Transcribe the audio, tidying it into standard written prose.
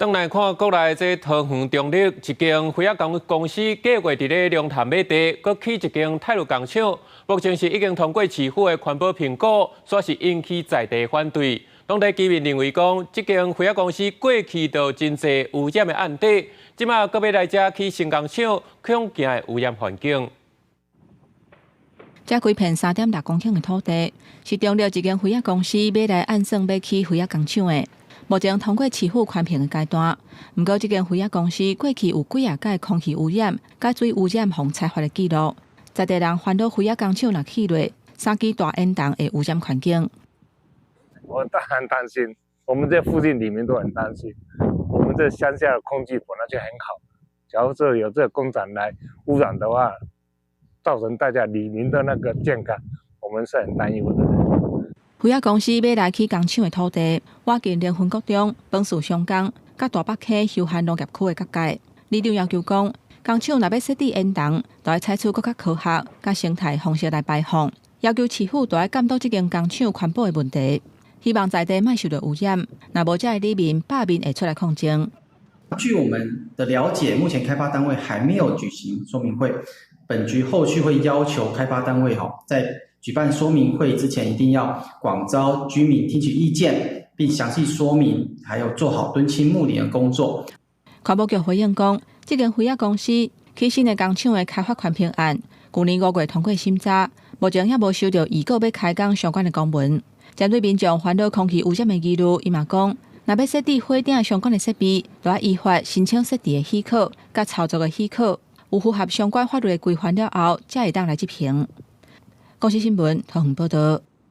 轉來看國內這桃園中壢一間灰仔公司計劃佇咧龍潭買地，閣起一間鈦爐工廠，目前是已經通過市府的環保評估，煞是引起在地反對。當地居民認為講，這間灰仔公司過去就真濟污染的案底，這馬閣欲來遮起新工廠，恐驚會污染環境。這幾片3.6公頃的土地，是中壢一間灰仔公司買來按算欲起灰仔工廠的。目前通過市府環評的階段，毋過這間灰仔公司過去有幾仔擺空氣污染、佮水污染予裁罰的記錄，在地人煩惱灰仔工廠若起落，三支大煙囱會污染環境。我當然擔心，我們這附近里面都很擔心。我們這鄉下的空氣本來就很好，假如說有這個工廠來污染的話，造成大家里民的那個健康，我們是很擔憂的。灰仔公司欲來起工廠的土地，倚近蓮芬國中、崩樹鄉港、佮大北溪休閒農業區的結界。里長要求講，工廠若欲設置煙囱，就愛採取閣較科學、佮生態方式來排放。要求市府著愛監督這間工廠環保的問題，希望在地莫受到污染。若無，遮的里民罷免會出來抗爭。據我們的了解，目前開發單位還沒有舉行說明會。本局後續會要求開發單位吼，在舉辦說明會之前，一定要廣招居民聽取意見，並詳細說明，還有做好敦親睦鄰的工作。環保局回應講，這間灰仔公司起新的工廠的開發環評案，舊年5月通過審查，目前猶無收到預告欲開工相關的公文。針對民眾煩惱空氣污染的疑慮，伊嘛講，若欲設置火頂相關的設備，著愛依法申請設置的許可，佮操作的許可，有符合相關法律的規範了後，才會當來執行。公視新聞，桃園報導。